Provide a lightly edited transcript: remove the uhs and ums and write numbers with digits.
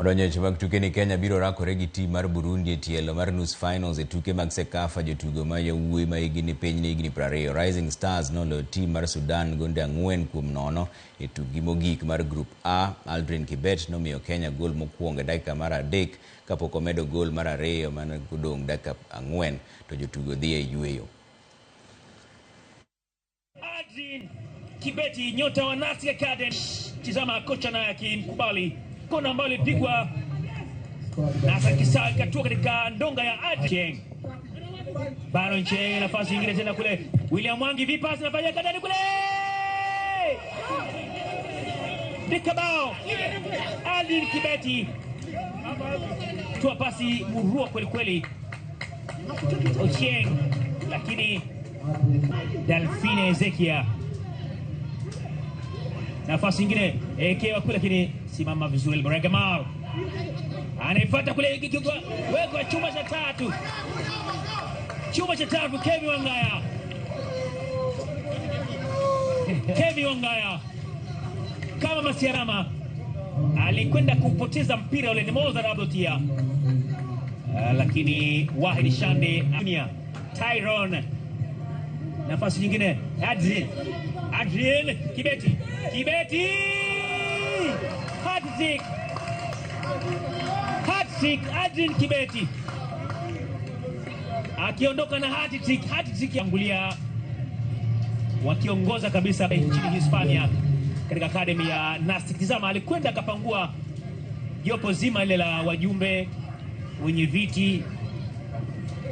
Odonjo e weche mag tuke ni Kenya biro rakore gi tim mar Burundi e tielo mar nus finals e tuke mag CECAFA jotugo ma yawuoyi ma higni ni piny ne higni 20. Rising Stars noloyo tim mar Sudan gonde 4-0 e tukgi mogik mar Group A. Aldrin Kibet nomiyo Kenya gol mokwongo e dakika mar 3 kapok omedo gol mar 2 mana kodong' dakika 4 to jotugo dhi e yueyo. Aldrin Kibeti, nyota wa Nastic Academy. Tizama kocha naye akimkubali kona ambayo ilipigwa na Hassan Kisawe ikatua katika ndonga ya Adrian Baron Cheng. Nafasi nyingine tena kule William Mwangi, vipas nafanya kadani kule Dikabao. Aldrin Kibeti tua pasi murua kweli kweli Ochieng, lakini Delphine Ezekia nafasi nyingine ekewa kule, lakini simama vizuri Gamal anaifuata kule, wekwa chuma cha tatu, chuma cha tatu. Kemi Wangaya, Kemi Wangaya kama Masiarama alikwenda kupoteza mpira ule, ni Mozart Abdotia, lakini Wahid Shande Tyron nafasi nyingine Adrian, Adrian Kibeti, Kibeti hat-trick, hat-trick Adrian Kibeti akiondoka na hat-trick, hat-trick angulia wakiongoza kabisa nchini Hispania katika academy ya Nastic. Tizama, alikwenda akapangua jopo zima ile la wajumbe wenye viti